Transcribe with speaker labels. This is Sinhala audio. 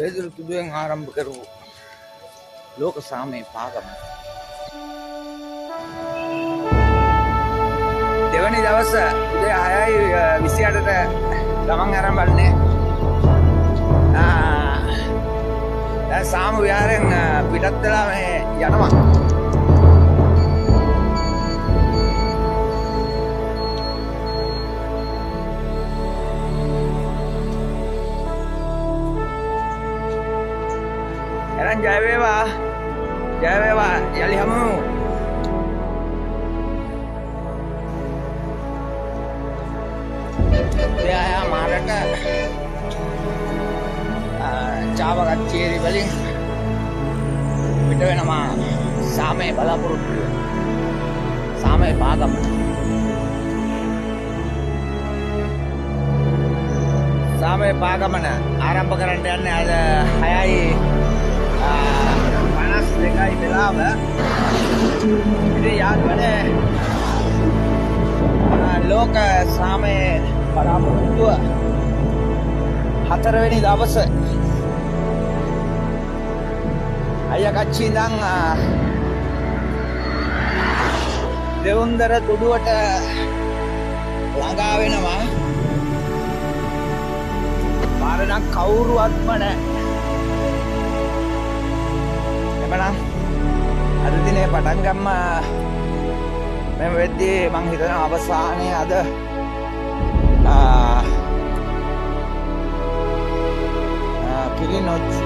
Speaker 1: පේදුරු තුඩුවෙන් ආරම්භ කරපු ලෝක සාමයේ පාගමන. දෙවැනි දවස උදේ 6:28ට ගමන් ආරම්භ. දැන් සාම විහාරයෙන් පිටත් වෙලා මේ යනවා. එහෙනම් ජය වේවා, ජය වේවා, යලි හමු. උදේ මාරට චාවකච්චේරි වලින් පිට වෙනවා සාමයේ බලාපොරොත්තු, සාමයේ පාගමන. සාමයේ පාගමන ආරම්භ කරන්න යන්නේ අද 6:52යි වෙලාව. ඉතින් යාළුවනේ, ලෝක සාමයේ බලාපොරොත්තුව හතරවෙනි දවස අයියාකච්චි ඉඳන් දෙවුන්දර තුඩුවට ළඟා වෙනවා. පාර නම් කවුරුවත්ම නැහැ. එමනම් අද දිනේ පටන් ගම්ම මෙම වෙද්දී මං හිතනවා අවසානයේ අද කිරිනොච්චි